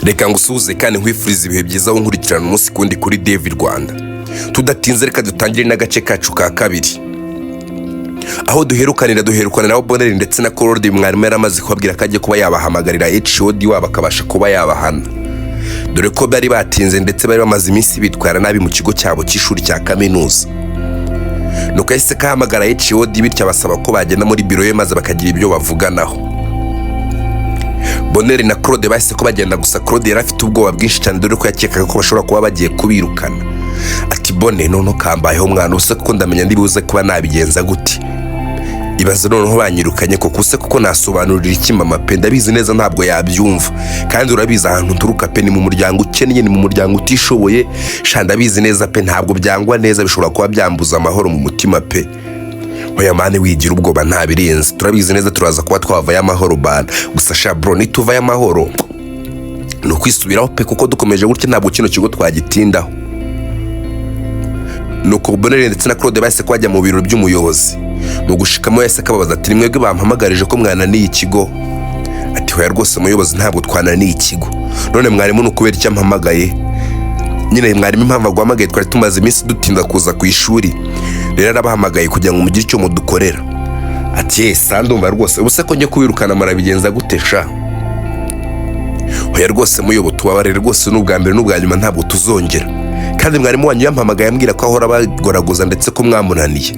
Reka ngusuhuze kandi nkwifuriza ibihe byiza wo nkurikirana umunsi kundi kuri Devi Rwanda. Tudatinze, reka dutangire n'agace kacu ka kabiri. Aho duherukanira, duherukaniraho Boneri ndetse na Claude. Mwarimu yari amaze kubabwira ko agiye kuba yabahamagarira HOD wabo akabasha kuba yabahana, dore ko bari batinze ndetse bari bamaze iminsi bitwara nabi mu kigo cyabo cy'ishuri cya kaminuza. Nuko yahise kahamagara HOD, bityo abasaba ko bagenda muri biro ye maze bakagira ibyo bavuganaho. Boneri na Claude bahise ko bagenda, gusa Claude yari afite ubwoba bwinshi cyane, dore ko yakekaga ko bashobora kuba bagiye kubirukana. Ati: "Bone, noneho kambayeho mwana, usa kuko ndamenya ndibuze kuba nabigenza gute? Ibaze noneho banyirukanye koko, use kuko nasobanurira iki mama pe? Ndabizi neza ntabwo yabyumva, kandi urabizi ahantu nturuka pe, ni mu muryango ukennye, ni mu muryango utishoboye. Sha, ndabizi neza pe, ntabwo byangwa neza, bishobora kuba byambuza amahoro mu mutima pe." "Oya man, wigira ubwoba, nta birenze, turabizi neza turaza kuba twavayo amahoro bana. Gusa sha bro, nituvayo amahoro ni ukwisubiraho pe, kuko dukomeje gutya ntabwo kino kigo twagitindaho." Nuko Bonere ndetse na Claude bahise ko bajya mu biro by'umuyobozi. Mu gushikamo yahise akababaza ati: "Ni mwebwe bampamagarije ko mwananiye ikigo?" Ati: "Hoya rwose muyobozi, ntabwo twananiye ikigo." "None mwarimu ni ukubera icyo ampamagaye?" "Nyine mwarimu impamvu aguhamagaye, twari tumaze iminsi dutinda kuza ku ishuri, rero arabahamagaye kugira ngo mugire icyo mudukorera." Ati: "Yes, ndumva rwose. Ubuse ko njye kubirukana murabigenza gute sha?" "Oya rwose muyobo, tubabarire rwose, ni ubwa mbere n'ubwa nyuma, ntabwo tuzongera. Kandi mwarimu wanyu yampamagaye ambwira ko ahora abagoragoza ndetse ko mwamunaniye."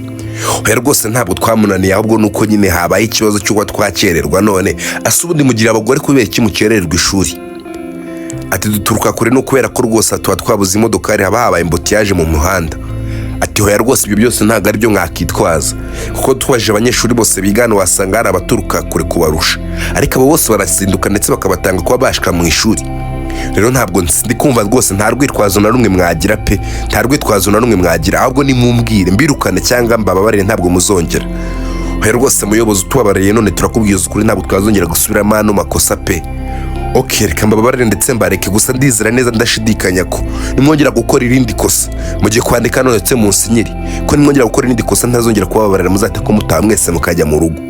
"Oya rwose, ntabwo twamunaniye, ahubwo ni uko nyine habaye ikibazo cy'uko twakererwa. None ase ubundi mugira abagore kubera iki mukerererwa ishuri?" Ati: "Duturuka kure, ni ukubera ko rwose tuba twabuze imodokari, haba habaye embouteillage mu muhanda." Ati: "Hoya rwose, ibyo byose ntabwo ari byo mwakitwaza, kuko tubajije abanyeshuri bose bigana wasanga hari abaturuka kure kubarusha, ariko abo bose barazinduka ndetse bakabatanga kuba bashika mu ishuri. Rero ntabwo ndi kumva rwose, nta rwitwazo na rumwe mwagira pe, nta rwitwazo na rumwe mwagira. Ahubwo nimumbwire mbirukane cyangwa mbababarire, ntabwo muzongera." "Oya rwose muyobozi, utubabariye none turakubwiza ukuri, ntabwo twazongera gusubiramo ano makosa pe." "Ok, reka mbababarire ndetse mbareke, gusa ndizera neza ndashidikanya ko nimwongera gukora irindi kosa, mugiye kwandika none ndetse munsinyire ko nimwongera gukora irindi kosa ntazongera kubababarira, muzahita ko mutaha mwese mukajya mu rugo."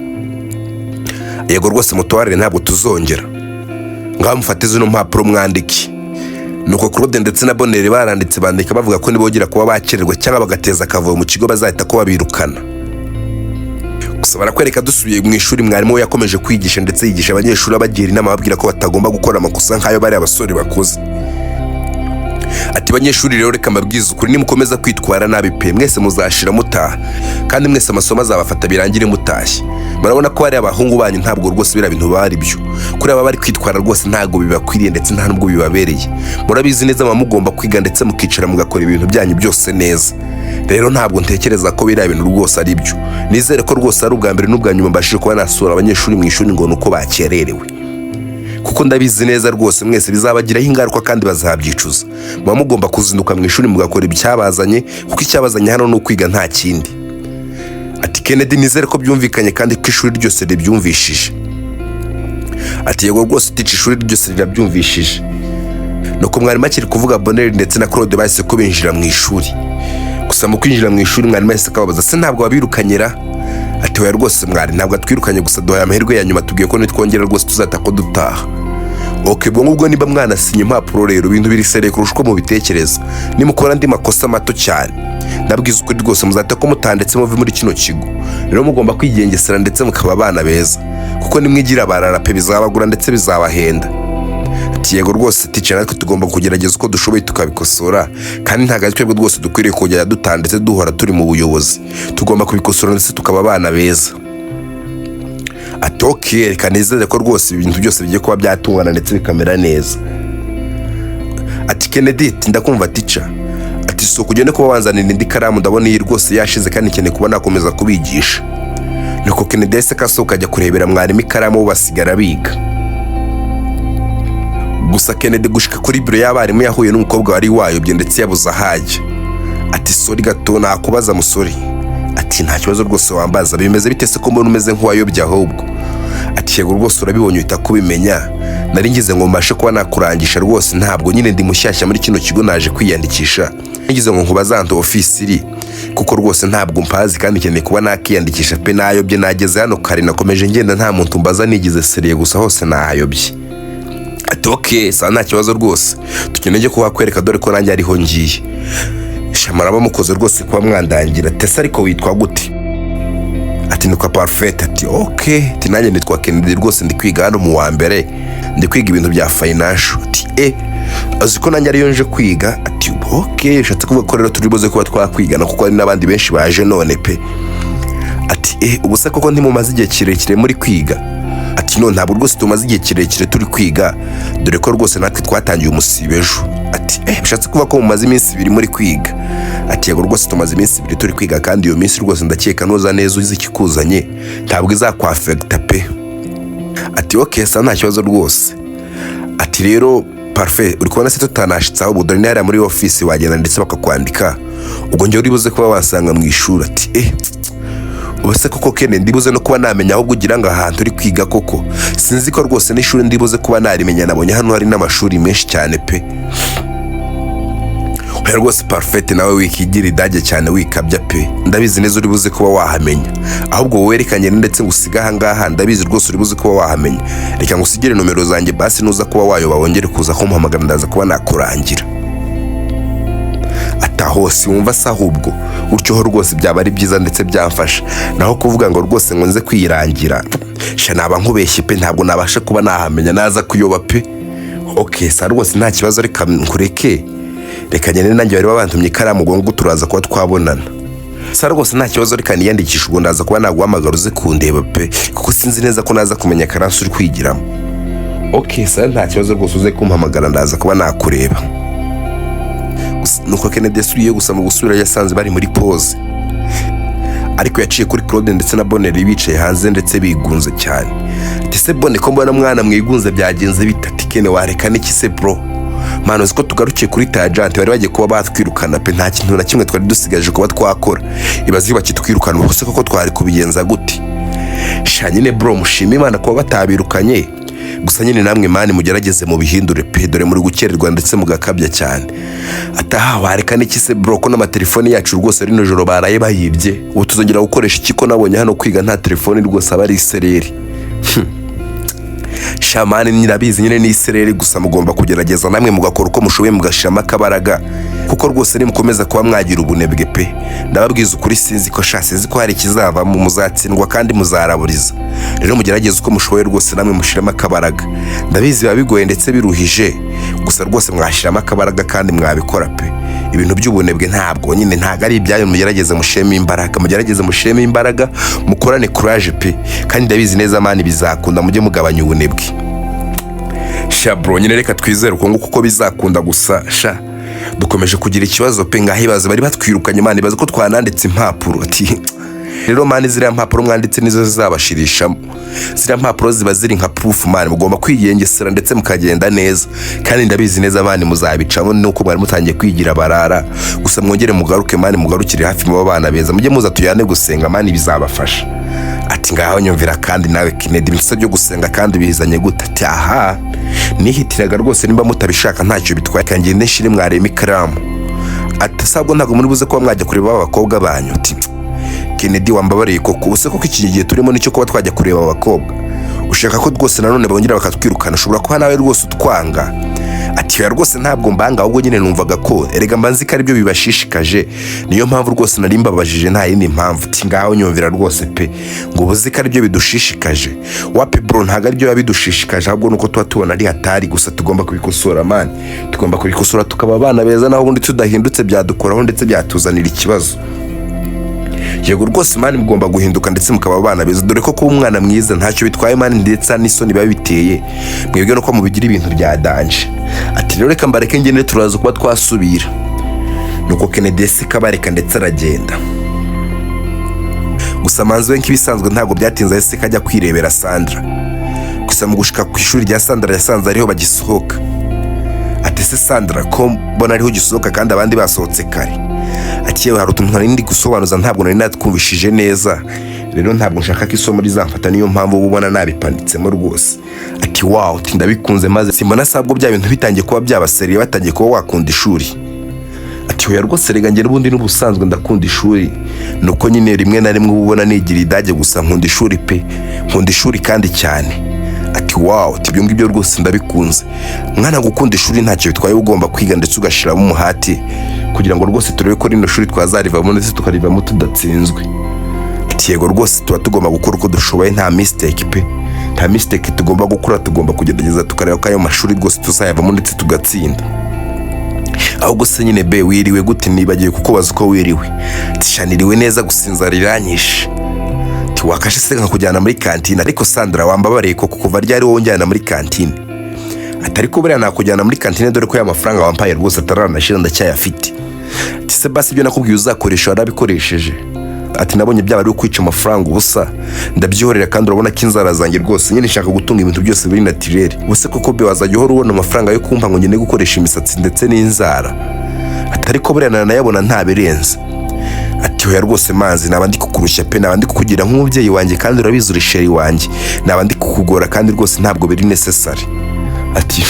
"Yego rwose, mutubarire, ntabwo tuzongera. Ngaho mufate zino mpapuro mwandike." Nuko Claude ndetse na Bonere baranditse, bandika bavuga ko nibongera kuba bakererwa cyangwa bagateza akavuyo mu kigo bazahita ko babirukana. Gusa barakwereka dusubiye mu ishuri, mwarimu we yakomeje kwigisha ndetse yigisha abanyeshuri, abagira inama, ababwira ko batagomba gukora amakosa nk'ayo bariya basore bakoze. Ati: "Banyeshuri rero, reka mbabwize ukuri, nimukomeza kwitwara nabi pe, mwese muzashira mutaha, kandi mwese amasomo azabafata birangire mutashye. Murabona ko bariya abahungu banyu ntabwo rwose biriya bintu bari byo kuri aba bari kwitwara, rwose ntabwo bibakwiriye ndetse nta nubwo bibabereye. Murabizi neza muba mugomba kwiga ndetse mukicara mugakora ibintu byanyu byose neza. Rero ntabwo ntekereza ko biriya bintu rwose ari byo. Nizere ko rwose ari ubwa mbere n'ubwa nyuma mbashije kuba nasura abanyeshuri mu ishuri ngo ni uko bakererewe, kuko ndabizi neza rwose mwese bizabagiraho ingaruka kandi bazabyicuza. Muba mugomba kuzinduka mu ishuri mugakora icyabazanye, kuko icyabazanye hano ni ukwiga, nta kindi." Ati: "Kennedy, nizere ko byumvikanye kandi ko ishuri ryose ribyumvishije." Ati: "Yego rwose teacher, ishuri ryose rirabyumvishije." Nuko mwarimu akiri kuvuga, Boneri ndetse na Claude bahise ko binjira mu ishuri. Gusa mu kwinjira mu ishuri mwarimu yahise akababaza: "Se ntabwo wabirukanyira?" Ati: "Oya rwose mwari, ntabwo atwirukanye, gusa duhaye amahirwe ya nyuma, tubwiye ko nitwongera rwose tuzahita ko dutaha." "Ok, ubwo ngubwo niba mwanasinye impapuro rero, ibintu biri sérieux kurusha uko mubitekereza. Nimukora andi makosa mato cyane, ndabwiza ukuri rwose muzahita ko mutaha ndetse muve muri kino kigo. Rero mugomba kwigengesera ndetse mukaba abana beza, kuko nimwigira barara pe, bizabagura ndetse bizabahenda." Ati: "Yego rwose teacher, natwe tugomba kugerageza uko dushoboye tukabikosora, kandi ntabwo ari twebwe rwose dukwiriye kujya dutaha ndetse duhora turi mu buyobozi. Tugomba kubikosora ndetse tukaba abana beza." Ati: "Ok, reka nizere ko rwose ibintu byose bigiye kuba byatungana ndetse bikamera neza." Ati: "Kennedy." Ati: "Ndakumva teacher." Ati: "Sohoka ugende kuba wanzanira indi karamu, ndabona iyi rwose yashize kandi nkeneye kuba nakomeza kubigisha." Nuko Kennedy yahise kasohoka ajya kurebera mwarimu ikaramu, bo basigara biga. Gusa Kennedy gushika kuri biro y'abarimu yahuye n'umukobwa wari wayobye ndetse yabuze ahajya. Ati: "Sorry gato, nakubaza musore?" Ati: "Nta kibazo rwose, wambaza. Bimeze bite se ko mbona umeze nk'uwayobye ahubwo?" Ati: "Yego rwose, urabibonye uhita kubimenya. Nari ngize ngo mbashe kuba nakurangisha rwose, ntabwo nyine ndi mushyashya muri kino kigo, naje kwiyandikisha. Ngize ngo nkubaze ahantu ofisi iri, kuko rwose ntabwo mpazi kandi nkeneye kuba nakiyandikisha pe. Nayobye, nageze hano kare, nakomeje ngenda nta muntu mbaza, nigize sérieux, gusa hose nahayobye." Ati: "Ok, sawa, nta kibazo rwose, tugende njye kuhakwereka, dore ko nanjye ariho ngiye." Shamara bamukoze rwose kuba mwandangira. Tese ariko witwa gute? Ati: "Nitwa Parfait." Ati: "Ok." Ati: "Nanjye nitwa Kennedy rwose, ndi kwiga hano mu wa mbere, ndi kwiga ibintu bya financial." Ati: "E, azi ko nanjye ariyo nje kwiga." Ati: "Ok, ushatse kuvuga ko rero turi buze kuba twakwigana, kuko hari n'abandi benshi baje none pe." Ati: "E, ubu se koko ntimumaze igihe kirekire muri kwiga?" Ati: "No, ntabwo rwose tumaze igihe kirekire turi kwiga, dore ko rwose natwe twatangiye umusibo ejo." Ati: "Eh, bishatse kuvuga ko mumaze iminsi 2 muri kwiga?" Ati: "Yego rwose, tumaze iminsi 2 turi kwiga, kandi iyo minsi rwose ndakeka nuza neza uzi ikikuzanye ntabwo izakwafekita pe." Ati: "Ok, sawa, nta kibazo rwose." Ati: "Rero Parfait, uri kubona se tutanashitse? Ahubwo dore ni hariya muri ofisi, wagenda ndetse bakakwandika, ubwo njyewe uri buze kuba wasanga mu ishuri." Ati: "Eh, ubu se koko Kene ndibuze no kuba namenya ahubwo ugira ngo ahantu uri kwiga koko sinzi ko rwose n'ishuri ndibuze kuba narimenya? Nabonye hano hari n'amashuri menshi cyane pe." Oya rwose Parfait, nawe wikigira idage cyane, wikabya pe, ndabizi neza uri buze kuba wahamenya. Ahubwo wowe reka ngende ndetse ngusiga ahangaha, ndabizi rwose uri buze kuba wahamenya. Reka ngusigire nomero zanjye basi, nuza kuba wayoba wongere kuza kumpamagara, ndaza kuba nakurangira. Ataho si wumva se? Ahubwo gutyo ho rwose byaba ari byiza ndetse byamfasha, naho kuvuga ngo rwose ngo nze kwirangira, sha naba nkubeshye pe, ntabwo nabasha kuba nahamenya, naza kuyoba pe. Ok, sawa rwose, nta kibazo, reka nkureke, reka ngende nanjye bari babantumye ikaramu, ubwo ngubwo turaza kuba twabonana. Sawa rwose, nta kibazo, reka niyandikishe, ubwo ndaza kuba naguhamagara uze kundeba pe, kuko sinzi neza ko naza kumenya class uri kwigiramo. Ok, sawa, nta kibazo rwose, uze kumpamagara ndaza kuba nakureba. Nuko Kennedy yasubiye, gusa mu gusubira yasanze bari muri pause, ariko yaciye kuri Claude ndetse na Bonere bicaye hanze ndetse bigunze cyane. Ati: "Se Bone, ko mbona mwana mwigunze, byagenze bite?" Ati: "Kene, wareka n'iki se bro? Mwana, uzi ko tugarukiye kuri tangente, bari bagiye kuba batwirukana pe, nta kintu na kimwe twari dusigaje kuba twakora. Ibaze iyo bakitwirukana, ubwo se koko twari kubigenza gute?" Sha nyine bro, mushime Imana kuba batabirukanye, gusa nyine namwe man mugerageze mubihindure pe, dore muri gukererwa ndetse mugakabya cyane. Ataha, wareka n'iki se bro, ko n'amatelefoni yacu rwose rino joro baraye bayibye? Ubu tuzongera gukoresha iki, ko nabonye hano kwiga nta telefoni rwose aba ari isereri? Sha man, nyirabizi nyine ni isereri, gusa mugomba kugerageza namwe mugakora uko mushoboye, mugashiramo akabaraga, kuko rwose nimukomeza kuba mwagira ubunebwe pe, ndababwiza ukuri, sinzi ko sha, sinzi ko hari ikizavamo, muzatsindwa kandi muzaraburiza. Rero mugerageze uko mushoboye rwose namwe mushiremo akabaraga. Ndabizi biba bigoye ndetse biruhije, gusa rwose mwashyiramo akabaraga kandi mwabikora pe. Ibintu by'ubunebwe ntabwo nyine, ntabwo ari ibyanyu. Mugerageze mushiremo imbaraga, mugerageze mushiremo imbaraga, mukorane courage pe, kandi ndabizi neza man bizakunda. Mujye mugabanya ubunebwe. Sha bro, nyine reka twizere uko nguko uko bizakunda, gusa sha dukomeje kugira ikibazo pe. Ngaho ibaze bari batwirukanye man, ibaze ko twananditse impapuro. Ati: "Rero man, ziriya mpapuro mwanditse nizo zizabashirishamo. Ziriya mpapuro ziba ziri nka proof man, mugomba kwigengesera ndetse mukagenda neza, kandi ndabizi neza man muzabicamo, nuko mwari mutangiye kwigira barara. Gusa mwongere mugaruke man, mugarukire hafi mu bana beza, mujye muza tujyane gusenga man, bizabafasha." Ati: "Ngaho nyumvira kandi nawe Kennedy, ibintu byo gusenga kandi bizanye gute?" Ati: "Aha nihitiraga rwose, nimba mutabishaka ntacyo bitwaye, kangende nshire mwarema ikaramu." Ati: "Sabwo ntabwo muri buze kuba mwajya kureba abakobwa banyu?" Ati: "Kennedy, wambabariye koko? Ubuse koko iki gihe turimo nicyo kuba twajya kureba abakobwa? Ushaka ko rwose nanone bongera bakatwirukana? Ushobora kuba nawe rwose utwanga." Ati: "Oya rwose, ntabwo mbanga, ahubwo nyine numvaga ko erega mba nzi ko aribyo bibashishikaje, niyo mpamvu rwose nari mbabajije, nta yindi mpamvu." Ati: "Ngaho nyumvira rwose pe, ngo ubu uzi ko aribyo bidushishikaje?" "Wapi bro, ntabwo aribyo biba bidushishikaje, ahubwo nuko tuba tubona ari hatari. Gusa tugomba kubikosora man, tugomba kubikosora tukaba abana beza, naho ubundi tudahindutse byadukoraho ndetse byatuzanira ikibazo." "Yego rwose man, mugomba guhinduka ndetse mukaba abana beza, dore ko kuba umwana mwiza ntacyo bitwaye man, ndetse n'isoni biba biteye mwebwe nuko mubigira ibintu bya danger." Ati: "Rero reka mbareke ngende, turaza kuba twasubira." Nuko Kennedy yahise kabareka ndetse aragenda. Gusa manzi we nk'ibisanzwe ntabwo byatinze, ahise kajya kwirebera Sandra. Gusa mu gushika ku ishuri rya Sandra yasanze ariho bagisohoka. Ati: "Se Sandra, ko mbona ariho ugisohoka kandi abandi basohotse kare?" Ati: "Yewe, hari utuntu nari ndi gusobanuza, ntabwo nari natwumvishije neza, rero ntabwo nshaka ko isomo rizamfata, niyo mpamvu uba ubona nabipanitsemo rwose." Ati: "Wow," ati: "Ndabikunze." Maze simbona sabwo bya bintu bitangiye kuba byabaseriye, batangiye kuba wakunda ishuri. Ati: "Oya rwose, rega njye n'ubundi n'ubusanzwe ndakunda ishuri, nuko nyine rimwe na rimwe uba ubona nigira idage, gusa nkunda ishuri pe, nkunda ishuri kandi cyane." Ati: Ati: "Wow," ati: "Ibyo ngibyo rwose ndabikunze mwana. Gukunda ishuri ntacyo bitwaye, ugomba kwiga ndetse ugashiramo umuhati kugira ngo rwose turebe ko rino shuri twazarivamo ndetse tukarivamo tudatsinzwe." Ati: "Yego rwose, tuba tugomba gukora uko dushoboye, nta mistake pe, nta mistake tugomba gukora. Tugomba kugerageza tukareba ko ayo mashuri rwose tuzayavamo ndetse tugatsinda." "Ahubwo se nyine be, wiriwe gute? Nibagiwe kukubaza uko wiriwe." Ati: "Shaniriwe neza, gusinzara iranyishe." Ati: "Wakashe se nkakujyana muri kantine?" "Ariko Sandra, wambabariye koko, kuva ryari wowe unjyana muri kantine?" Ati: "Ariko buriya nakujyana muri kantine, dore ko ya mafaranga wampaye rwose ataranashira, ndacyayafite." Ati: "Se basi ibyo nakubwiye uzakoresha warabikoresheje?" Ati: "Nabonye byaba ari ukwica amafaranga ubusa, ndabyihorera. Kandi urabona ko inzara zanjye rwose nyine nshaka gutunga ibintu byose biri naturel. Ubuse koko be, wazajya uhora ubona amafaranga yo kumpa ngo ngende gukoresha imisatsi ndetse n'inzara?" Ati: "Ariko buriya nanayabona ntabirenze." Ati: "Oya rwose Manzi, naba ndi kukurushya pe, naba ndi kukugira nk'umubyeyi wanjye, kandi urabizi uri chéri wanjye, naba ndi kukugora, kandi rwose ntabwo biri necessary." Ati: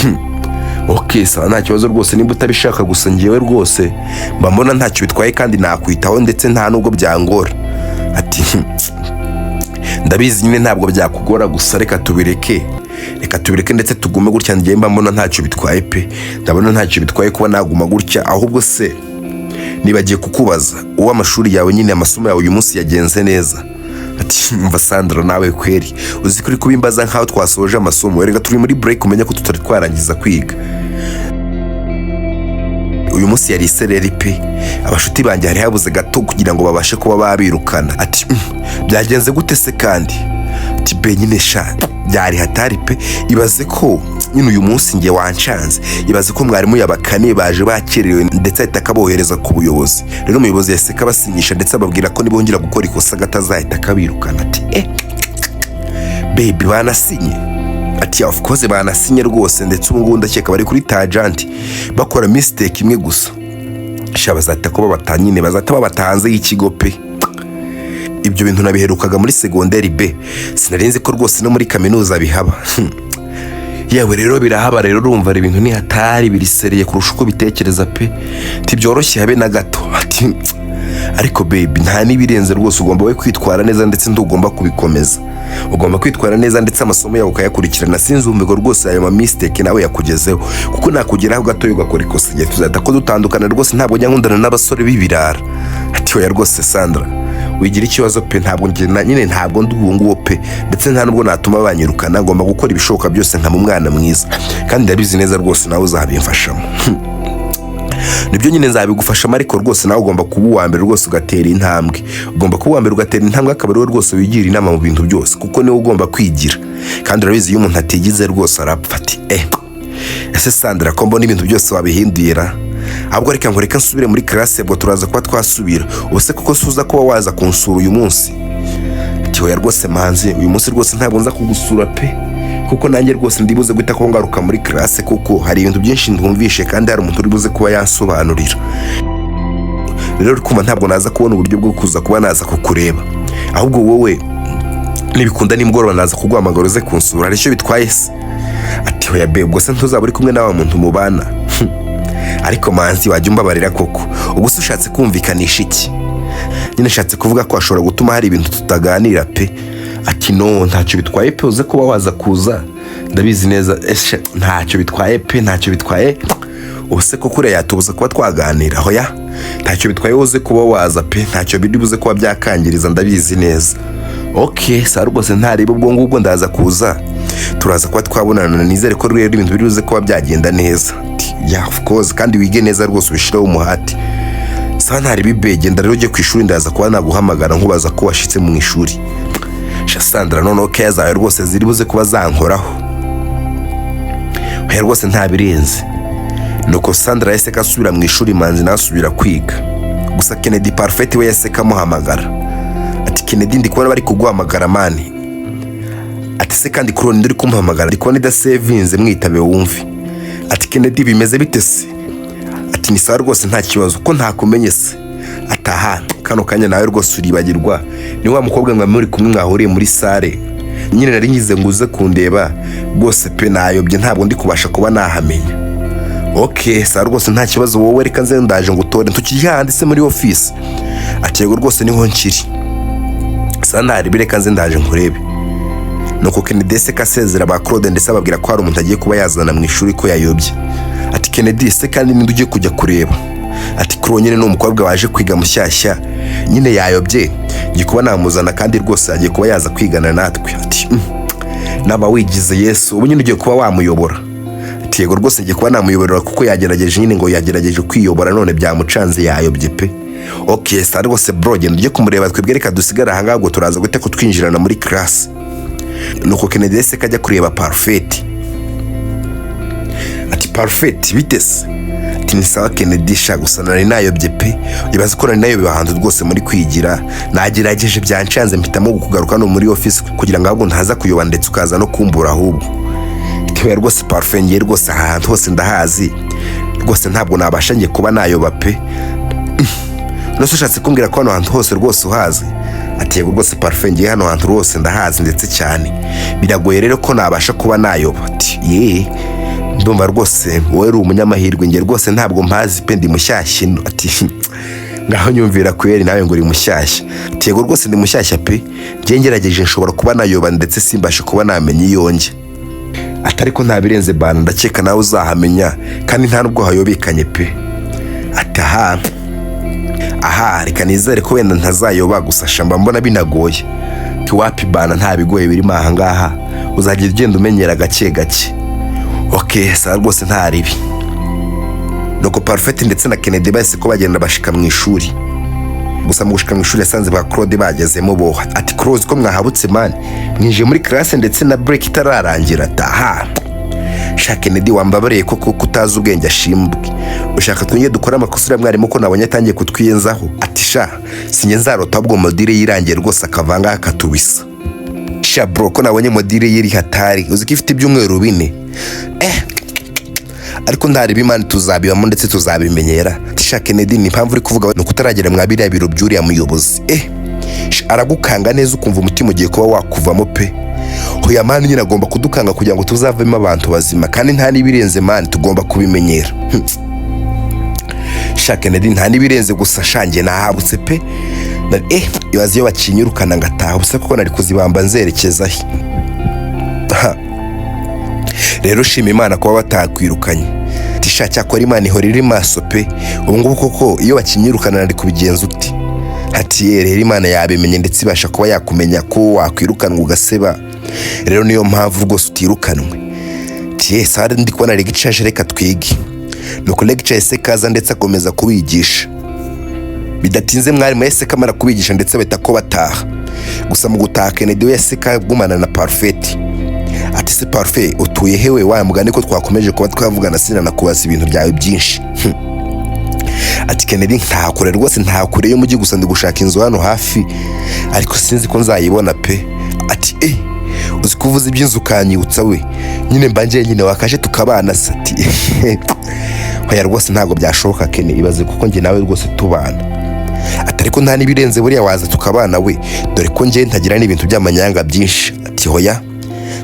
Ok, sawa, nta kibazo rwose nimba utabishaka. Gusa ngewe rwose mba mbona ntacyo bitwaye kandi nakwitaho, ndetse nta nubwo byangora." Ati: Ndabizi nyine ntabwo byakugora, gusa reka tubireke, reka tubireke ndetse tugume gutya. Ngewe mba mbona ntacyo bitwaye pe, ndabona ntacyo bitwaye kuba naguma gutya. Ahubwo se nibagiye kukubaza, uwo amashuri yawe nyine, amasomo yawe uyu munsi yagenze neza?" Ati: "Mva Sandra, nawe kweri, uzi ko uri kubimbaza nkaho twasoje amasomo? Erega turi muri break, umenya ko tutari twarangiza kwiga. Uyu munsi yari isereri pe, abashuti banjye hari habuze gato kugira ngo babashe kuba babirukana." Ati: Byagenze gute se kandi?" Ati: "Be nyine sha, byari hatari pe. Ibaze ko nyine uyu munsi nge wancanze, ibaze ko mwarimu yabakaniye, baje bakerewe, ndetse ahita akabohereza ku buyobozi. Rero umuyobozi yahise akabasinyisha, ndetse ababwira ko nibongera gukora ikosa gatazahita akabirukana." Ati: "Eh baby, banasinye?" Ati: "Of course banasinye rwose, ndetse ubu ngubu ndakeka bari kuri tangent, bakora mistake imwe gusa sha, bazahita ko babata nyine, bazahita babata hanze y'ikigo pe. Ibyo bintu nabiherukaga muri segonderi be, sinari nzi ko rwose no muri kaminuza bihaba." Yewe rero birahaba. Rero urumva ibintu ni hatari, biri sérieux kurusha uko bitekereza pe, ntibyoroshye habe na gato. Ati: "Ariko baby, nta n'ibirenze rwose, ugomba we kwitwara neza ndetse ntugomba kubikomeza, ugomba kwitwara neza ndetse amasomo yawe ukayakurikirana. Sinzumve rwose ayo ma mistake nawe yakugezeho, kuko nakugeraho gatoya ugakora ikosa igihe tuzahita ko dutandukana. Rwose ntabwo njya nkundana n'abasore b'ibirara." Ati: "Oya rwose Sandra, wigira ikibazo pe, ntabwo njye nyine ntabwo ndi uwo nguwo pe, ndetse nta nubwo natuma banyirukana. Ngomba gukora ibishoboka byose nkaba umwana mwiza, kandi ndabizi neza rwose nawe uzabimfashamo." "Nibyo nyine, nzabigufashamo, ariko rwose nawe ugomba kuba uwa mbere rwose ugatera intambwe. Ugomba kuba uwa mbere ugatera intambwe, akaba ariwe rwose wigira inama mu bintu byose, kuko niwe ugomba kwigira, kandi urabizi iyo umuntu atigize rwose arapfa." Ati: "Eh, ese Sandra, ko mbona ibintu byose wabihinduye ra? Ahubwo reka ngo reka nsubire muri classe, ubwo turaza kuba twasubira. Ubu se kuko suza kuba waza kunsura uyu munsi?" Ati: "Oya rwose Manzi, uyu munsi rwose ntabwo nza kugusura pe, kuko nanjye rwose ndibuze guhita ko ngaruka muri classe, kuko hari ibintu byinshi ntumvishe kandi hari umuntu uri buze kuba yansobanurira. Rero uri kumva ntabwo naza kubona uburyo bwo kuza kuba naza kukureba. Ahubwo wowe nibikunda nimugoroba naza kuguhamagara uze kunsura, hari icyo bitwaye se?" Ati: "Oya be, ubwo se ntuzaba uri kumwe na wa muntu mubana?" "Ariko Manzi, wajya umbabarira koko? Ubu se ushatse kumvikanisha iki nyine?" "Nshatse kuvuga ko hashobora gutuma hari ibintu tutaganira pe." Ati: "No, ntacyo bitwaye pe, uze kuba waza kuza, ndabizi neza. Eshe, ntacyo bitwaye pe, ntacyo bitwaye. Ubu se koko uriya yatubuza kuba twaganira? Hoya, ntacyo bitwaye, uze kuba waza pe, ntacyo biri buze kuba byakangiriza, ndabizi neza." "Ok, sawa rwose, ntareba ubwo ngubwo ndaza kuza, turaza kuba twabonana. Nizere ko rero ibintu biri buze kuba byagenda neza." Ati: "Yeah, of course, kandi wige neza rwose, ubishireho umuhati." "Sawa, ntari be, genda rero ujye ku ishuri, ndaza kuba naguhamagara nkubaza ko washitse mu ishuri." Sha Sandra, noneho keya zawe rwose ziri buze kuba zankoraho. Oya rwose, ntabirenze. Nuko Sandra yahise asubira mu ishuri, Manzi nawe asubira kwiga. Gusa Kennedy Parfait we yahise amuhamagara. Ati: "Kennedy, ndi kubona bari kuguhamagara man." Ati: "Se kandi kuri uri kumuhamagara, ndi kubona idasevinze, mwitabe wumve." Ati: "Kennedy, bimeze bite se?" Ati: "Ni sawa rwose, nta kibazo. Ko ntakumenye se?" "Ataha kano kanya nawe rwose uribagirwa, ni wa mukobwa mwa muri kumwe mwahuriye muri salle nyine. Nari ngize ngo uze kundeba rwose pe, nayobye, ntabwo ndi kubasha kuba nahamenya." "Ok, sawa rwose, nta kibazo. Wowe reka nze ndaje ngo utore, tukiri hahandi se muri office?" Ati: "Yego rwose, niho nkiri." "Sawa, ntarebe, reka nze ndaje nkurebe." Nuko Kennedy se kasezera ba Claude, ndetse ababwira ko hari umuntu agiye kuba yazana mu ishuri, ko yayobye. Ati: "Kennedy se kandi ninde ugiye kujya kureba?" Ati: "Kuro nyine ni umukobwa waje kwiga mushyashya, nyine yayobye, ngiye kuba namuzana, kandi rwose agiye kuba yaza kwigana natwe." Ati: Naba wigize Yesu, ubu nyine ugiye kuba wamuyobora?" Ati: "Yego rwose, ngiye kuba namuyoborera, kuko yagerageje nyine, ngo yagerageje kwiyobora none byamucanze, yayobye pe." "Ok, sawa rwose bro, genda ujye kumureba, twebwe reka dusigare ahangaha, ngo turaza guhita kutwinjirana muri class." Nuko Kennedy yahise kajya kureba Parfait. Ati: "Parfait, bite se?" Ati: "Ni sawa Kennedy, sha gusa nari nayobye pe. Ibaze ko nari nayobye ahantu rwose muri kwigira, nagerageje byancanze, mpitamo kugaruka hano muri office kugira ngo ahubwo ntaza kuyoba ndetse ukaza no kumbura ahubwo." Ati: "Rwose Parfait, ngiye rwose aha hantu hose ndahazi, rwose ntabwo nabasha ngiye kuba nayoba pe." "Nose ushatse kumbwira ko hano hantu hose rwose uhazi?" Ati: "Yego rwose Parfait, ngiye hano hantu rwose ndahazi ndetse cyane, biragoye rero ko nabasha kuba nayoba." Ati: "Ye, ndumva rwose wowe uri umunyamahirwe, ngiye rwose ntabwo mpazi pe, ndi mushyashya ino." Ati: "Ngaho nyumvira kweri, nawe ngo uri mushyashya?" Ati: "Yego rwose, ndi mushyashya pe, ngiye ngerageje nshobora kuba nayoba ndetse simbashe kuba namenya iyo njya." Ati: "Ariko nta birenze bana, ndakeka nawe uzahamenya, kandi nta nubwo hayobekanye pe." Ati: "Aha aha, reka nizere ko wenda ntazayoba, gusa shamba mbona binagoye." Wapi bana, nta bigoye birimo aha ngaha, uzajya ugenda umenyera gake gake." "Ok, sawa rwose, nta ribi." Nuko Parfait ndetse na Kennedy bahise ko bagenda bashika mu ishuri. Gusa mu gushika mu ishuri yasanze ba Claude bagezemo boha. Ati: "Claude, ko mwahabutse man, mwinjiye muri classe ndetse na break itararangira?" Taha sha Kennedy, wambabariye koko kutazi ubwenge ashimbwe, ushaka twongere dukore amakosa uriya mwarimu ko nabonye atangiye kutwiyenzaho? Ati: "Sha, sinjye nzarota ahubwo module yirangiye rwose akavanga akatubisa. Sha bro, ko nabonye module yiri hatari, uzi ko ifite ibyumweru 4? Eh, ariko ntareba Imana, tuzabibamo ndetse tuzabimenyera." Ati: "Sha Kennedy, ni impamvu uri kuvuga ni ukutaragera mwa biriya biro by'uriya muyobozi. Eh, sha, aragukanga neza ukumva umutima ugiye kuba wakuvamo pe. Hoya man, nyine agomba kudukanga kugira ngo tuzavemo abantu bazima, kandi nta n'ibirenze man, tugomba kubimenyera." Sha Kennedy, nta n'ibirenze, gusa shangiye nahabutse pe. Eh, ibaze iyo bakinyirukana ngataha ubusa kuko nari kuzibamba nzerekeza he? Ha. Rero shima Imana kuba batakwirukanye. Tisha, cyakora Imana ihora iri maso pe. Ubu ngubu koko iyo bakinyirukana nari kubigenza uti? Hati: "Ye, rero Imana yabimenye ndetse ibasha kuba yakumenya ko wakwirukanwa ugaseba, rero niyo mpamvu rwose utirukanwe." Tiye sare, ndi kubona lecture, reka twige. Nuko lecture yahise kaza ndetse akomeza kubigisha. Bidatinze mwarimu yahise kamara kubigisha ndetse bahita ko bataha. Gusa mu gutaha Kennedy we yahise kagumana na Parfait. Ati: "Se Parfait, utuye hewe wa mugani, ko twakomeje kuba twavugana sinanakubaza ibintu byawe byinshi?" Ati: "Kennedy, ntakure rwose, ntakure y'umujyi, gusa ndi gushaka inzu hano hafi, ariko sinzi ko nzayibona pe." Ati: "Eh, uzi kuvuza iby'inzu ukanyibutsa we, nyine mba njyenyine, wakaje tukabana se?" Ati: "Hoya rwose, ntabwo byashoboka Kene, ibaze kuko njye nawe rwose tubana." Ati: "Ariko nta n'ibirenze, buriya waza tukabana we, dore ko njye ntagira n'ibintu by'amanyanga byinshi." Ati: "Hoya,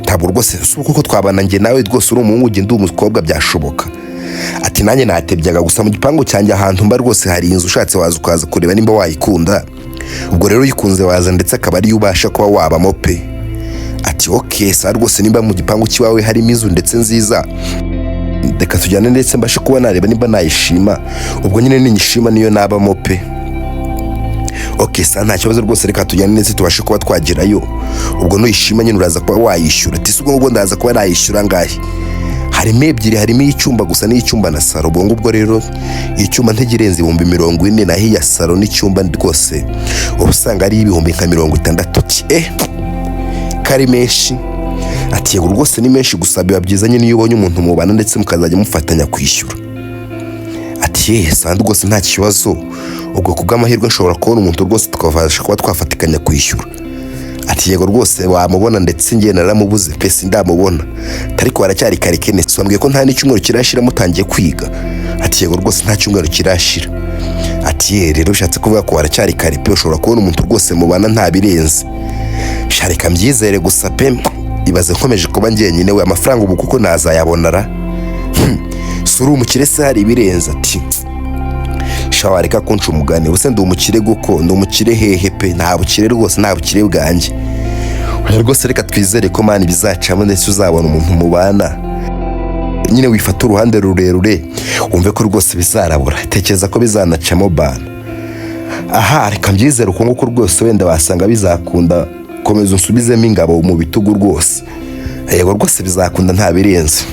ntabwo rwose, si uko twabana njye nawe rwose, uri umuhungu njye ndi umukobwa, byashoboka?" Ati: "Nanjye natebyaga, gusa mu gipangu cyanjye ahantu mba rwose hari inzu, ushatse waza ukaza kureba nimba wayikunda, ubwo rero uyikunze waza ndetse akaba ariyo ubasha kuba wabamo pe." Ati: "Ok, sawa rwose, nimba mu gipangu cy'iwawe harimo inzu ndetse nziza, reka tujyane ndetse mbashe kuba nareba nimba nayishima, ubwo nyine ninyishima niyo nabamo pe." "Ok, sawa, nta kibazo rwose, reka tujyane ndetse tubashe kuba twagerayo, ubwo nuyishima nyine uraza kuba wayishyura." Ati: "Si ubwo ngubwo ndaza kuba nayishyura ngahe?" "Harimo ebyiri, harimo iy'icyumba gusa n'iy'icyumba na saro. Ubwo ngubwo rero icyumba ntigirenze 40,000, naho iya saro n'icyumba rwose uba usanga ari nka 60,000." Ati: "Eh, kari menshi?" Ati: "Yego rwose, ni menshi, gusa biba byiza nyine iyo ubonye umuntu mubana ndetse mukazajya mufatanya kwishyura." Ati: "Ye, sandi rwose nta kibazo, ubwo ku bw'amahirwe nshobora kubona umuntu rwose tukabasha kuba twafatikanya kwishyura." Ati: "Yego rwose, wamubona, ndetse njye naramubuze pe, sindamubona." Ariko haracyari kare Kenneth, wambwiye ko nta n'icyumweru kirashira mutangiye kwiga. Ati: "Yego rwose, nta cyumweru kirashira." Ati: "Ye, rero bishatse kuvuga ko haracyari kare pe, ushobora kubona umuntu rwose mubana nta birenze." Shareka mbyizere gusa pe, ibaze nkomeje kuba njyenyine we, amafaranga ubu kuko nazayabona ra? Si uri umukire se, hari ibirenze? Ati: "Sha, wareka kunca umugani, ubuse ndi umukire guko? Ndi umukire hehe pe? Nta bukire rwose, nta bukire bwanjye." Rwose reka twizere ko, man, bizacamo, ndetse uzabona umuntu mubana. Nyine wifata uruhande rurerure, wumve ko rwose bizarabura. Tekereza ko bizanacamo bana. Aha, reka mbyizere uko nguko rwose, wenda wasanga bizakunda. Komeza unsubizemo ingabo mu bitugu rwose. Yego rwose, bizakunda, nta birenze.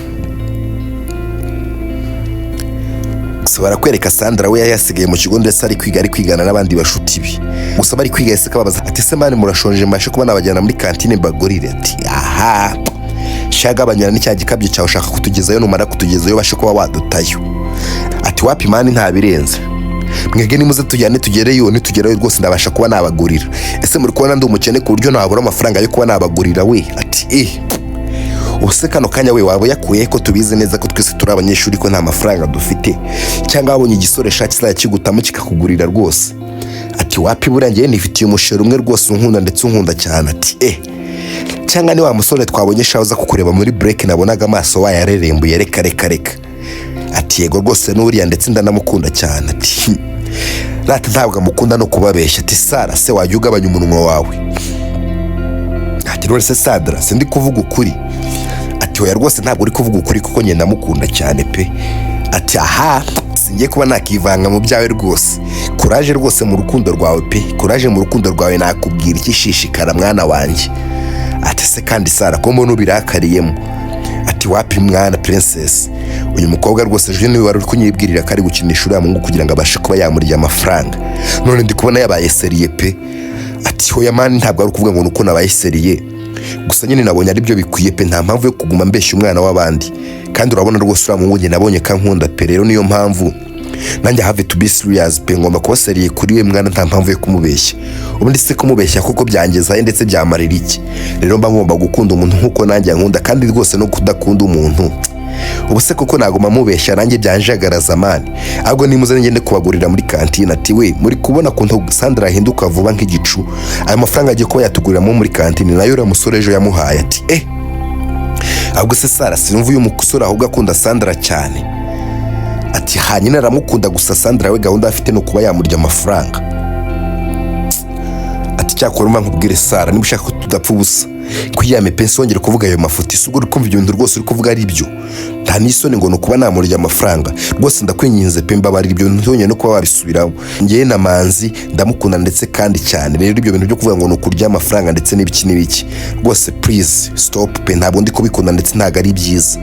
Gusa barakwereka Sandra we yari yasigaye mu kigo, ndetse ari kwiga, ari kwigana n'abandi bashuti be. Gusa bari kwiga, yahise akababaza ati: "Se man, murashonje? Mbashe kuba nabajyana muri kantine mbagurire?" Ati: "Aha shagabanyana n'icya gikabyo cyawe, ushaka kutugezayo, numara kutugezayo ubashe kuba wadutayo." Ati: "Wapi man, nta birenze. Mwebwe nimuze tujyane, tugereyo, nitugerayo rwose ndabasha kuba nabagurira. Ese muri kubona ndi umukene ku buryo nabura amafaranga yo kuba nabagurira?" We ati: "Eh, ubuse kano kanya we waba uyakuye, ko tubizi neza ko twese turi abanyeshuri, ko nta mafaranga dufite? Cyangwa wabonye igisoresha kizajya kigutamo kikakugurira rwose?" Ati: "Wapi, buriya ngewe nifitiye umusheri umwe rwose unkunda, ndetse unkunda cyane." Ati: "Eh, cyangwa ni wa musore twabonye shaho uza kukureba muri break, nabonaga amaso wayarerembuye? Reka reka reka." Ati: "Yego rwose, n'uriya, ndetse ndanamukunda cyane." Ati: "Rata ntabwo amukunda no kubabeshya." Ati: "Sara se, wajya ugabanya umunwa wawe?" Ati: "None se Sandra, sindi kuvuga ukuri?" Ati: "Oya rwose, ntabwo uri kuvuga ukuri, kuko njye ndamukunda cyane pe." Ati: "Aha, singiye kuba nakivanga mu byawe rwose. Courage rwose mu rukundo rwawe pe, courage mu rukundo rwawe. Nakubwira iki? Shishikara mwana wanjye." Ati: "Se kandi Sara, ko mbona ubirakariyemo?" Ati: "Wapi mwana princess, uyu mukobwa rwose ejo niwe wari uri kunyibwirira ko ari gukinisha uriya muhungu kugira ngo abashe kuba yamurya amafaranga, none ndi kubona yabaye sérieux pe." Ati: "Hoya man, ntabwo ari ukuvuga ngo ni uko nabaye sérieux, gusa nyine nabonye aribyo bikwiye pe. Nta mpamvu yo kuguma mbeshya umwana w'abandi, kandi urabona rwose uriya muhungu njye nabonye ko ankunda pe. Rero niyo mpamvu nanjye have to be serious pe, ngomba kuba sérieux kuri we mwana. Nta mpamvu yo kumubeshya. Ubundi se kumubeshya kuko byangezahe, ndetse byamarira iki? Rero mba ngomba gukunda umuntu nk'uko nanjye ankunda, kandi rwose no kudakunda umuntu, ubu se koko naguma mubeshya nanjye byanjagaraza man. Ahubwo nimuze ngende kubagurira muri kantine." Ati: "We, muri kubona ukuntu Sandra ahinduka vuba nk'igicu? Ayo mafaranga agiye kuba yatuguriramo muri kantine nayo uriya musore ejo yamuhaye." Ati: "Eh, ahubwo se Sara, sinumva uyu musore ahubwo akunda Sandra cyane?" Ati: "Hanyine aramukunda, gusa Sandra we gahunda afite ni ukuba yamurya amafaranga." Ati: "Cyakora umva nkubwire Sara, niba ushaka ko tudapfa ubusa, kwiyame pe, songere kuvuga ayo mafuti. Si ubwo uri kumva ibyo bintu rwose uri kuvuga ari byo? Nta n'isoni ngo ni ukuba namurya amafaranga? Rwose ndakwinginze pe, mbabarira, ibyo bintu ntongere no kuba wabisubiramo. Ngewe na Manzi ndamukunda, ndetse kandi cyane. Rero ibyo bintu byo kuvuga ngo ni ukurya amafaranga ndetse n'ibiki n'ibiki, rwose please stop pe, ntabwo ndi kubikunda, ndetse ntabwo ari byiza.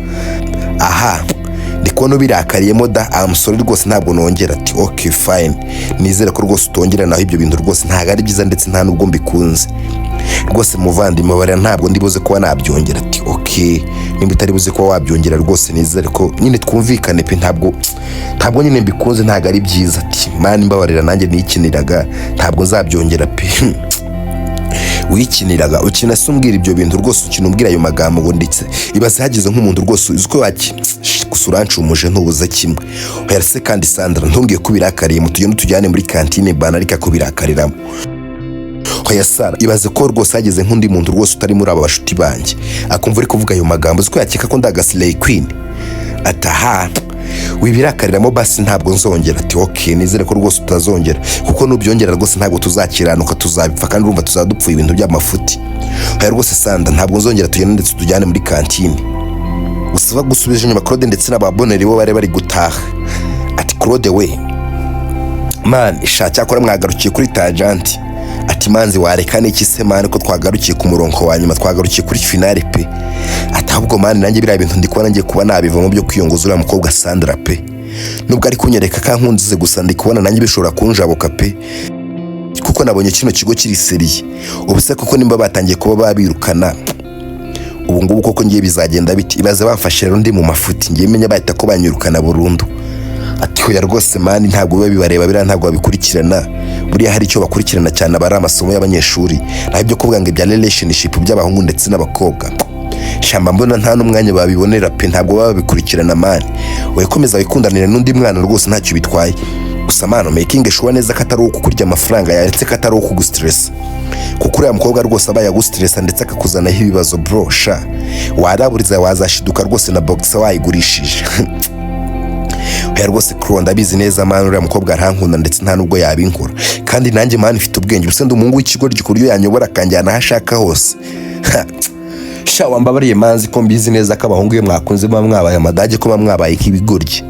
Aha ndi kubona ubirakariyemo da. Amusore rwose, ntabwo nongera." Ati: "Ok fine, nizere ko rwose utongera. Naho ibyo bintu rwose ntabwo ari byiza, ndetse nta nubwo mbikunze rwose. Muvandimwe, barira, ntabwo ndi buze kuba nabyongera." Ati: "Ok, nimba utari buze kuba wabyongera rwose, nizere ko nyine twumvikane pe. Ntabwo nyine mbikunze, ntabwo ari byiza." Ati: "Man, mbabarira, nanjye nikiniraga, ntabwo nzabyongera pe." "Wikiniraga? Ukina se umbwira ibyo bintu rwose? Ukina umbwira ayo magambo ngo ndetse ibaze hagize nk'umuntu rwose uzi ko waki gusa urancumuje, ntubuze kimwe. Oya se kandi Sandra, ntumbwiye ko ubirakariye, tugende tujyane muri kantine bana, ariko akubirakariramo. Oya Sara, ibaze ko rwose hageze nk'undi muntu rwose utari muri aba bashuti banjye, akumva uri kuvuga ayo magambo, uzi ko yakeka ko ndi agaslay queen?" Ataha wibirakariramo, basi ntabwo nzongera. Ati: "Ok, nizere ko rwose utazongera, kuko nubyongera rwose ntabwo tuzakiranuka, tuzabipfa, kandi urumva tuzaba dupfuye ibintu by'amafuti." "Oya rwose Sanda, ntabwo nzongera, tugende ndetse tujyane muri kantine." Gusa bagusubije inyuma, Claude ndetse n'ababoneri bo bari bari gutaha. Ati: "Claude we, man, sha cyakora mwagarukiye kuri tangent." Ati: "Manzi, wareka n'iki se man, ko twagarukiye ku murongo wa nyuma, twagarukiye kuri finale pe?" Ati: "Ahubwo man, nanjye biriya bintu ndi kubona ngiye kuba nabivamo byo kwiyongoza uriya mukobwa Sandra pe. Nubwo ari kunyereka kankunze, gusa ndi kubona nanjye bishobora kunjabuka pe, kuko nabonye kino kigo kiri sérieux. Ubu se koko nimba batangiye kuba babirukana ubu ngubu, koko ngiye bizagenda biti? Ibaze bamfashe rero ndi mu mafuti, ngiye menya bahita ko banyirukana burundu." Ati: "Hoya rwose man, ntabwo biba bibareba biriya, ntabwo babikurikirana. Buriya hari icyo bakurikirana cyane aba ari amasomo y'abanyeshuri, naho ibyo kuvuga ngo ibya relationship by'abahungu ndetse n'abakobwa, shamba mbona nta n'umwanya babibonera pe, ntabwo baba babikurikirana man. Wikomeza wikundanire n'undi mwana rwose, ntacyo bitwaye. Gusa man, making sure neza ko atari uwo kukurya amafaranga yawe, ndetse ko atari uwo kugustressa, kuko uriya mukobwa rwose aba yagustressa ndetse akakuzanaho ibibazo bro. Sha waraburiza, wazashiduka rwose na boxer wayigurishije." Oya rwose Claude, ndabizi neza man, uriya mukobwa arankunda ndetse nta nubwo yabinkora, kandi nanjye man mfite ubwenge. Ubuse ndi umuhungu w'ikigoryi ku buryo yanyobora akanjyana aho ashaka hose? Ha, sha wambabariye Manzi, ko mbizi neza ko abahungu iyo mwakunze muba mwabaye amadage, ko muba mwabaye nk'ibigoryi.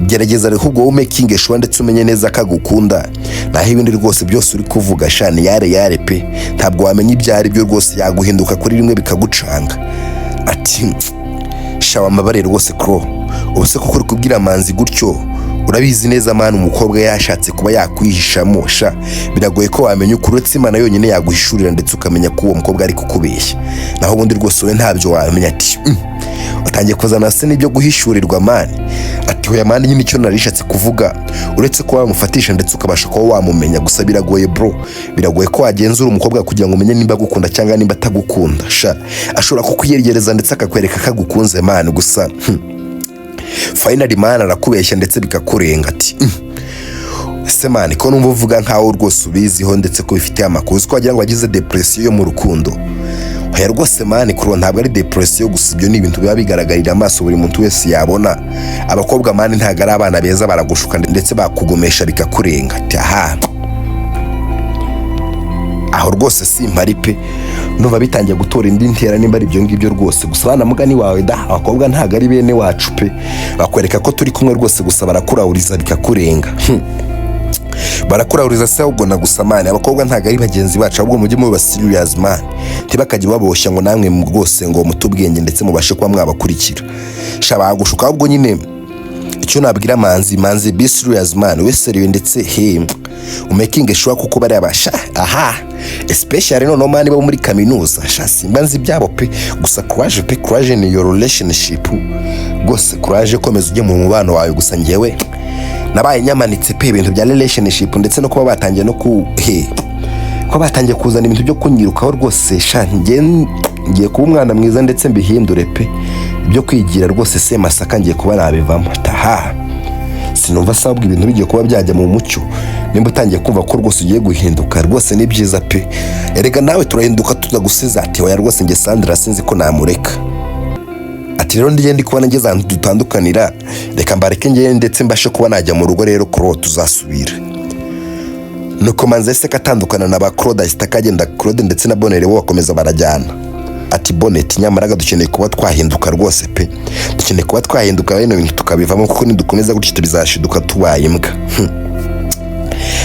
Gerageza rero ahubwo wowe making sure ndetse umenye neza ko agukunda, naho ibindi rwose byose uri kuvuga sha ni yare yare pe, ntabwo wamenya ibyo ari byo rwose, yaguhinduka kuri rimwe bikagucanga. Ati sha wambabariye rwose Claude, ubu se koko uri kubwira Manzi gutyo? Urabizi neza man, umukobwa yashatse kuba yakwihishamo sha biragoye ko wamenya ukuri, uretse Imana yonyine yaguhishurira ndetse ukamenya ko uwo mukobwa ari kukubeshya, naho ubundi rwose wowe ntabyo wamenya. Ati watangiye kuzana se n'ibyo guhishurirwa man? Ati hoya man, nyine icyo narishatse kuvuga, uretse ko wamufatisha ndetse ukabasha kuba wamumenya, gusa biragoye bro, biragoye ko wagenzura umukobwa kugira ngo umenye nimba agukunda cyangwa nimba atagukunda. Sha ashobora kukwiyegereza ndetse akakwereka ko agukunze man, gusa finally man arakubeshya ndetse bikakurenga. Ati ese man, ko numva uvuga nkaho rwose ubiziho ndetse ko ubifitiye amakuru, uzi ko wagira ngo wagize depression yo mu rukundo? Oya rwose man kuro, ntabwo ari depression gusa, ibyo ni ibintu biba bigaragarira amaso buri muntu wese yabona. Abakobwa man ntabwo ari abana beza, baragushuka ndetse bakugomesha bikakurenga. Ati aha, aho rwose simpari pe, numva bitangiye gutora indi ntera nimba ari ibyo ngibyo rwose. Gusa bana mugani wawe da, abakobwa ntabwo ari bene wacu pe, bakwereka ko turi kumwe rwose, gusa barakurahuriza bikakurenga. Barakurahuriza se ahubwo na gusa man, abakobwa ntabwo ari bagenzi bacu, ahubwo mujye muba serious man, ntibakajye baboshya ngo namwe rwose ngo mute ubwenge ndetse mubashe kuba mwabakurikira. Sha bagushuka. Ahubwo nyine icyo nabwira Manzi, Manzi, be serious man, we sérieux ndetse he umaking sure, kuko bariya basha aha especially noneho man bo muri kaminuza, sha simba nzi ibyabo pe. Gusa courage pe, courage in your relationship rwose, courage, komeza ujye mu mubano wawe. Gusa njyewe nabaye nyamanitse pe, ibintu bya relationship ndetse no kuba batangiye no ku he kuba batangiye kuzana ibintu byo kunyirukaho rwose, sha njye ngiye kuba umwana mwiza ndetse mbihindure pe, ibyo kwigira rwose se masaka ngiye kuba nabivamo. Taha sinumva asabwa ibintu bigiye kuba byajya mu mucyo. Nimba utangiye kumva ko rwose ugiye guhinduka rwose ni byiza pe, erega nawe turahinduka tutagusize. Ati oya rwose, njye Sandra sinzi ko namureka. Ati rero ndiye ndi kubona ngeze ahantu dutandukanira, reka mbareke ngende ndetse mbashe kuba najya mu rugo. Rero kuro tuzasubira. Nuko Manzi yahise atandukana na ba Claude, ahita akagenda. Claude ndetse na Bonere bo bakomeza barajyana. Ati Bonnet, nyamara dukeneye kuba twahinduka rwose pe, dukeneye kuba twahinduka bino bintu tukabivamo, kuko nidukomeza gutyo tubizashiduka tubaye imbwa.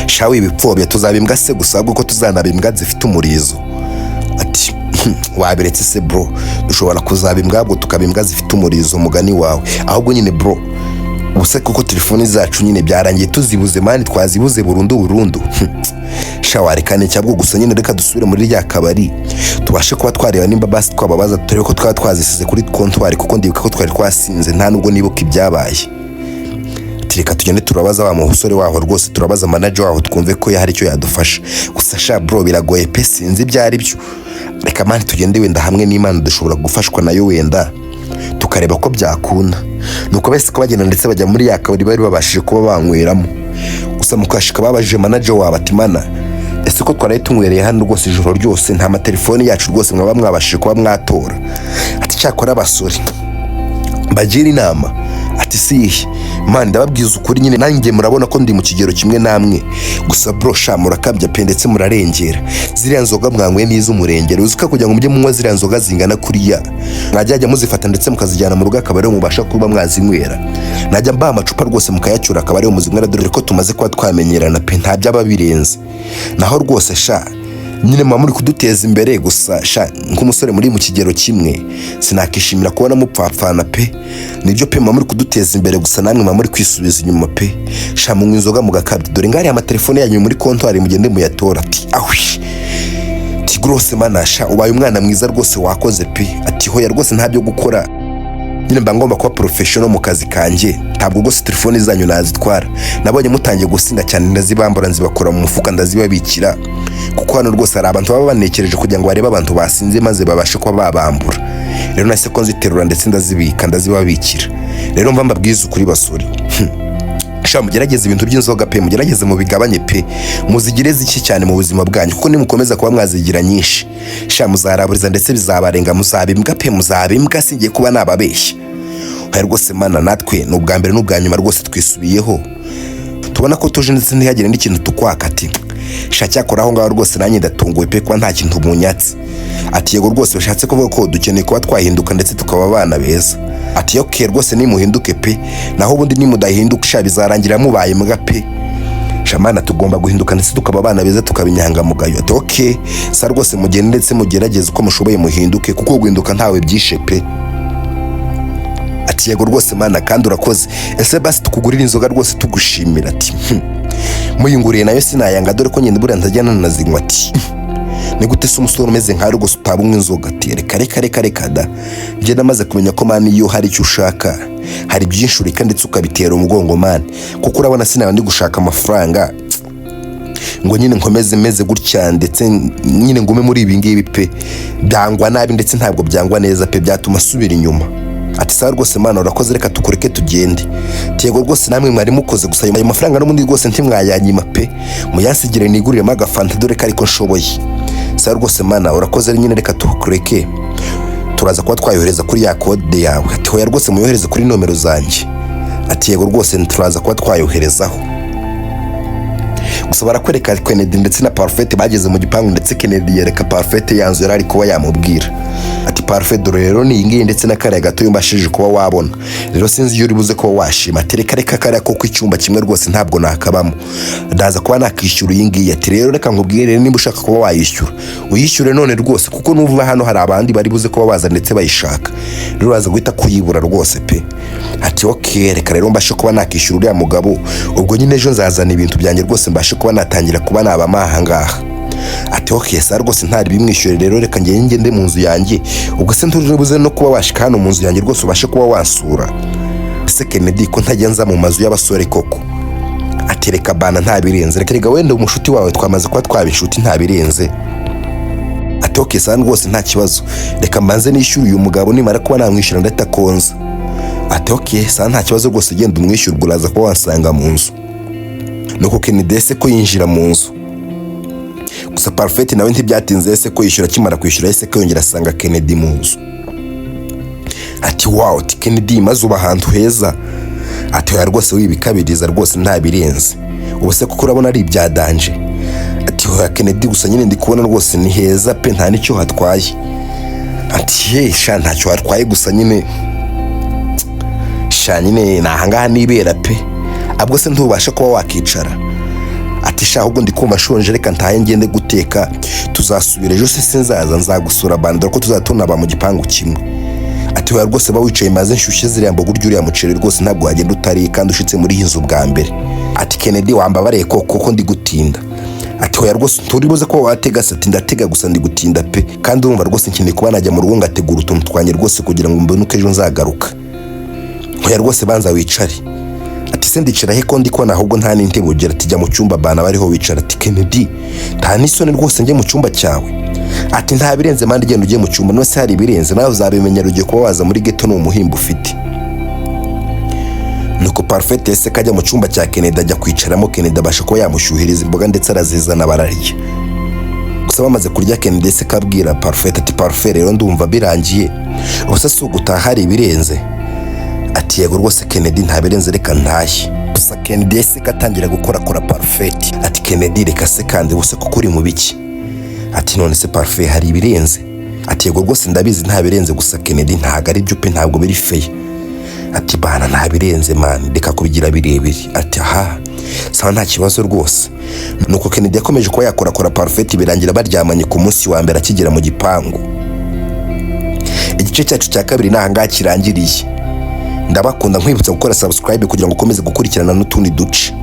Shawe ibipfobya, tuzaba imbwa se gusa, ahubwo ko tuzanaba imbwa zifite umurizo. Ati wabiretse se bro, dushobora kuzaba imbwa ahubwo tukaba imbwa zifite umurizo mugani wawe. Ahubwo nyine bro, ubuse kuko telefoni zacu nyine byarangiye tuzibuze man, twazibuze burundu burundu? Sha wareka cyabwo, gusa nyine reka dusubire muri rya kabari tubashe kuba twareba nimba basi twababaza, turebe ko twaba twazisize kuri kontwari, kuko ndibuka ko twari twasinze, nta nubwo nibuka ibyabaye. Ati reka tugende turabaza wa musore waho rwose, turabaza manager waho twumve ko hari icyo yadufasha. Gusa sha bro, biragoye pe, sinzi ibyo ari byo. Reka man tugende, wenda hamwe n'Imana dushobora gufashwa nayo, wenda tukareba ko byakunda. Nuko bese ko bagenda ndetse bajya muri ya kabari bari babashije kuba banyweramo. Gusa mu kashika babajije manager wabo ati mana, ese ko twaraye tunywereye hano rwose ijoro ryose, nta matelefoni yacu rwose mwaba mwabashije kuba mwatora? Ati cyakora abasore mbagira inama. Ati si man, ndababwiza ukuri nyine, nanjye murabona ko ndi mu kigero kimwe namwe, gusa bro sha murakabya pe ndetse murarengera. Ziriya nzoga mwanyweye n'iz'umurengero, uzi ko kugira ngo mujye munywa ziriya nzoga zingana kuriya, mwajya muzifata ndetse mukazijyana mu rugo akaba ariho mubasha kuba mwazinywera. Najya mbaha amacupa rwose mukayacyura akaba ariho muzinywera, dore ko tumaze kuba twamenyerana pe, nta byaba birenze. Naho rwose sha nyine muba muri kuduteza imbere, gusa sha nk'umusore muri mu kigero kimwe sinakishimira kubona mupfapfana pe. Nibyo pe, muba muri kuduteza imbere, gusa namwe muba muri kwisubiza inyuma pe. Sha munywa inzoga mugakabya, dore ngariya amatelefone yanyu muri kontwari, mugende muyatora. Ati ahwi, ati rwose manasha ubaye umwana mwiza rwose, wakoze pe. Ati hoya rwose, nta byo gukora nyine, mba ngomba kuba professional mu kazi kanjye, ntabwo rwose telefoni zanyu nazitwara. Nabonye mutangiye gusinda cyane ndazibambura nzibakura mu mufuka ndazibabikira, kuko hano rwose hari abantu baba banekereje kugira ngo barebe abantu basinze maze babashe kuba babambura. Rero nahise ko nziterura ndetse ndazibika ndazibabikira. Rero mva mbabwiza ukuri basore, sha mugerageze ibintu by'inzoga pe, mugerageze mubigabanye pe, muzigire ziki cyane mu buzima bwanyu, kuko nimukomeza kuba mwazigira nyinshi sha muzaraburiza ndetse bizabarenga, muzaba imbwa pe, muzaba imbwa, singiye kuba nababeshya. Oya rwose mana, natwe ni ubwa mbere n'ubwa nyuma rwose, twisubiyeho, tubona ko tuje ndetse ntihagire n'ikintu tukwaka." Ati: "Sha, cyakora aho ngaho rwose nanjye ndatunguwe pe, kuba nta kintu munyatse." Ati: "Yego rwose, bishatse kuvuga ko dukeneye kuba twahinduka ndetse tukaba abana beza." Ati: "Okay rwose, nimuhinduke pe, naho ubundi nimudahinduka sha bizarangira mubaye mbwa pe. Shamana, tugomba guhinduka ndetse tukaba abana beza, tukaba inyangamugayo." Ati: "Okay, sa rwose mugende ndetse mugerageze uko mushoboye muhinduke, kuko guhinduka ntawe byishe pe." Ati: "Yego rwose mana, kandi urakoze. Ese basi tukugurira inzoga rwose tugushimira?" Ati: Muyinguriye nayo sinayanga, dore ko ngenda buriya ntajya nanazinywa." Ati: "Ni gute se umusore umeze nkawe rwose utaba unywa inzoga?" Ati: "Reka reka reka reka da, njye namaze kumenya ko man, iyo hari icyo ushaka hari byinshi ureka ndetse ukabitera umugongo man, kuko urabona sinaba ndi gushaka amafaranga ngo nyine nkomeze meze gutya ndetse nyine ngume muri ibi ngibi pe, byangwa nabi ndetse ntabwo byangwa neza pe, byatuma asubira inyuma." Ati: "Sawa rwose mana, urakoze, reka tukureke tugende." Yego rwose, namwe mwari mukoze, gusa ayo mafaranga n'ubundi rwose ntimwayanyima pe, muyansigire niguriremo agafanta dore ko ariko nshoboye. Sawa rwose mana, urakoze nyine, reka tukureke, turaza kuba twayohereza kuri ya kode yawe. Ati: "Hoya rwose, muyohereze kuri nomero zanjye." Ati: "Yego rwose, turaza kuba twayoherezaho." Gusa barakwereka Kennedy ndetse na Parfait bageze mu gipangu, ndetse Kennedy yereka Parfait ya nzu yari ari kuba yamubwira. Ati: "Parfait, dore rero ni iyi ngiyi ndetse na kariya gato mbashije kuba wabona, rero sinzi iyo uri buze kuba washima." Ati: "Reka reka, kariya koko icyumba kimwe rwose ntabwo nakabamo, ndaza kuba nakishyura iyi ngiyi." Ati: "Rero reka nkubwire, niba ushaka kuba wayishyura uyishyure none rwose, kuko nuva hano hari abandi bari buze kuba baza ndetse bayishaka, rero uraza guhita kuyibura rwose pe." Ati: "Okay, reka rero mbashe kuba nakishyura uriya mugabo, ubwo nyine ejo nzazana ibintu byanjye rwose mbashe kuba natangira kuba nabama aha ngaha." Ati: "Okay, sa rwose ntari bimwishyure, rero reka ngende ngende mu nzu yanjye. Ubwo se nturi buze no kuba washika hano mu nzu yanjye rwose ubashe kuba wansura?" Ese Kennedy, ko ntajya nza mu mazu y'abasore koko? Ati: "Reka bana, ntabirenze, reka reka, wenda umushuti wawe twamaze kuba twaba inshuti, ntabirenze." Ati: "Okay, sa rwose nta kibazo, reka mbanze nishyure uyu mugabo, nimara kuba namwishyura ndahita konza." Ati: "Okay, sa nta kibazo rwose, genda umwishyure, ubwo uraza kuba wansanga mu nzu." Nuko Kennedy ese ko yinjira mu nzu. Gusa Parfait nawe ntibyatinze, ese ko yishyura. Akimara kwishyura ese ko yongera asanga Kennedy mu nzu. Ati: "Wow," ati: "Kennedy, maze uba ahantu heza." Ati: "Oya rwose, wibikabiriza rwose, ntabirenze. Ubu se kuko urabona ari ibya danger?" Ati: "Oya Kennedy, gusa nyine ndi kubona rwose ni heza pe, nta n'icyo hatwaye." Ati: "He sha, ntacyo hatwaye, gusa nyine sha nyine ni ahangaha nibera pe. Abwo se ntubasha kuba wakicara?" Ati: "Sha, ahubwo ndi kumva nshonje, reka ntahe ngende guteka, tuzasubira ejo. Se sinzaza nzagusura bana, dore ko tuzaba tunaba mu gipangu kimwe." Ati: "Oya rwose, ba wicaye maze nshyushye ziriya mboga urya uriya muceri rwose, ntabwo wagenda utariye kandi ushitse muri iyi nzu bwa mbere." Ati: "Kennedy, wambabariye koko ko ndi gutinda?" Ati: "Hoya rwose, nturi buze ko watega se?" Ati: "Ndatega, gusa ndi gutinda pe, kandi urumva rwose nkeneye kuba najya mu rugo ngategura utuntu twanjye rwose kugira ngo mbone uko ejo nzagaruka." "Hoya rwose, banza wicare." Ati: "Se ndicara he ko ndi kubona ahubwo nta n'intebe ugira?" Ati: "Jya mu cyumba bana bariho wicara." Ati: "Kennedy, nta n'isoni rwose, njye mu cyumba cyawe?" Ati: "Nta birenze mandi, genda ujye mu cyumba. None se hari ibirenze? Nawe uzabimenyera, ugiye kuba waza muri ghetto, ni umuhimbo ufite." Nuko Parfait yahise kajya mu cyumba cya Kennedy, ajya kwicaramo. Kennedy abasha kuba yamushyuhiriza imboga ndetse arazizana, bararya. Gusa bamaze kurya, Kennedy yahise kabwira Parfait ati: "Parfait, rero ndumva birangiye, ubuse si ugutaha, hari ibirenze?" Ati: "Yego rwose Kennedy, nta birenze, reka ntahe." Gusa Kennedy yahise atangira gukorakora Parfait. Ati: "Kennedy, reka se kandi, ubuse kuko uri mu biki?" Ati: "None se Parfait, hari ibirenze?" Ati: "Yego rwose, ndabizi nta birenze, gusa Kennedy ntabwo ari byo pe, ntabwo biri fair." Ati: "Bana, nta birenze man, reka kubigira birebire." Ati: "Aha sawa, nta kibazo rwose." Nuko Kennedy yakomeje kuba yakorakora Parfait, birangira baryamanye ku munsi wa mbere akigera mu gipangu. Igice cyacu cya kabiri ni ahangaha kirangiriye. Ndabakunda, nkwibutsa gukora subscribe kugira ngo ukomeze gukurikirana n'utundi duce.